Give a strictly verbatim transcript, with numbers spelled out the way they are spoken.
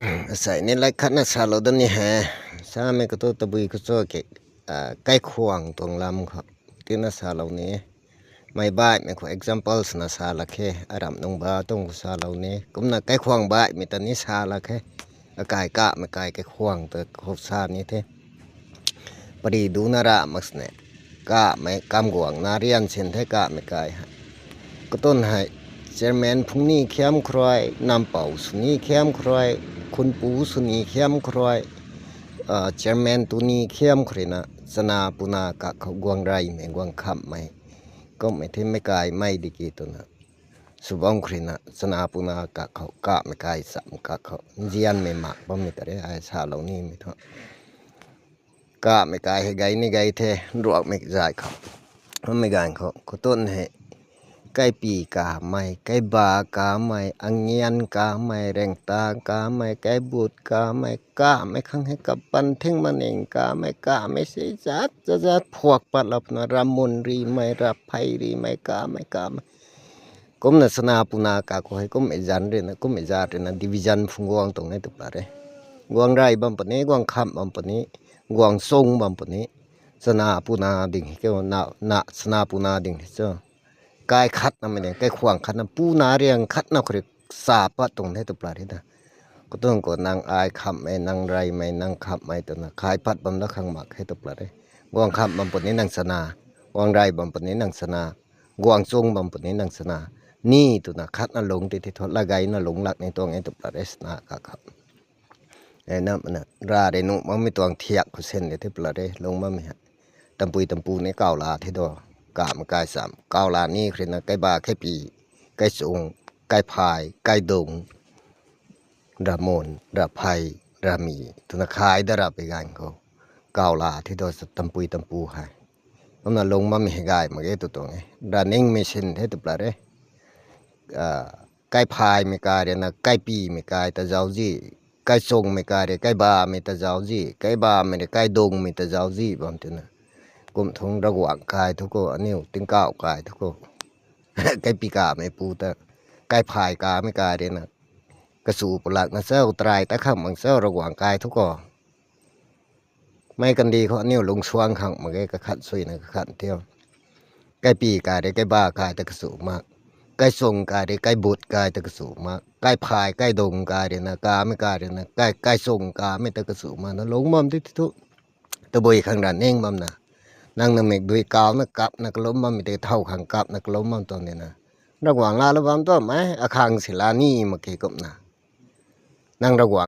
Asei ni lak khatna salou dat ni he. Samei khou thu tabui khou cho ke, kaikhwang tuang lam khou tina salou ni. Mei baihmei khou example swna sa lak khe, aram nungba tuang khou salou ni. Kumna kaikhwang baihmei ta ni sa lak khe. Akai kamei kai kaikhwang ta khou sa ni the. Pari duna ra mak sini. Kamei kamguangna rian sin the kamei kai hei. Katun hei chairman phungni khiam khou rui, nampou swni khiam khou rui, khunpu swni khiam khou rui, chairman tuni khiam khou ruina chana puna kak khou guang reymei, guang khamhmei, kummei themei kai mei di ki twna sw bam khou ruina chana puna kak khou kamei kai cham kak khou nzianmei mak bammei ta re ai salou nimei thu. Kamei kai hei gay ni gay the, ruakmei zay khou. Kummei ganv khou, katun hei, kaipi kamei, kaiba kamei, angian kamei, rengta kamei, kaibut kamei, kamei khang hei kapan thing maning kamei, kamei se zat zat zat phuak patlou puna, ramun rimei, raphey rimei, kamei kamei. Kumna chana puna kak khou hei kummei zan ruina, kummei zat ruina division phungc guang tuang e tu pla re. Guang rey bam puni, guang khamh bam puni, guang chung bam puni. Chana puna ding hei ke, na, na, chana puna ding hei cho. Kai khatnamei ding, kaikhwang khatna, puna riang khatna khou rui sa pat tuang the tu pla re na. Katuang khou nang ai khamhmei, nang reymei, nang khamhmei twna kai pat bam da khang mak khe tu pla re. Guang khamh bam puni nang chana, guang rey bam puni nang chana, guang chung bam puni nang chana. Ni twna khatna lungc ti the thu, lagayna lungc lak ni tuang e tu pla re chana kak khou. Ra rui nuh makmei tuang thiak khou sin de the pla re lungc bammei hei. Tampui tampu ni kaw la the do. Kamei kai cham, kaw la ni khou ruina kaiba kaipi, kaichung, kaiphay, kaidung, ramun, raphey, rami twna khai da rap e ganv khou. Kaw la the do tampui tampu hei. Kumna lungc bammei hei gay mak ge tu tuang e. Ra ningmei sin the tu pla re. Kaiphaymei kai ruina kaipimei kai ta zauczi, kaichungmei kai rui kaibamei ta zauczi, kaibamei rui kaidungmei ta zauczi bam twna. Kum thung Ravguangc kai thu khou, aniu tingkauh kai thu khou, kaipi kameipu ta, kaiphay kamei kai ruina kachu pulakna chau, tarai ta khang mang chau Ravguangc kai thu khou. Mei kandih khou aniu lungsuang khang mak ge, kakhat suina kakhat thiu. Kaipi kai rui kaiba kai ta kachu mak, kaichung kai rui kaibut kai ta kachu mak, kaiphay kaidung kai ruina kamei kai ruina kai, kaichung kamei ta kachu mak na lungc bam ti thu. Tabui khang ra ning bamna, nang na mikdui kauna kapna kalum bammei tei thow khang kapna kalum bam tuang dina. Ravguangc laalou bam tuang e, akhang si la ni mak ke kumna. Nang Ravguangc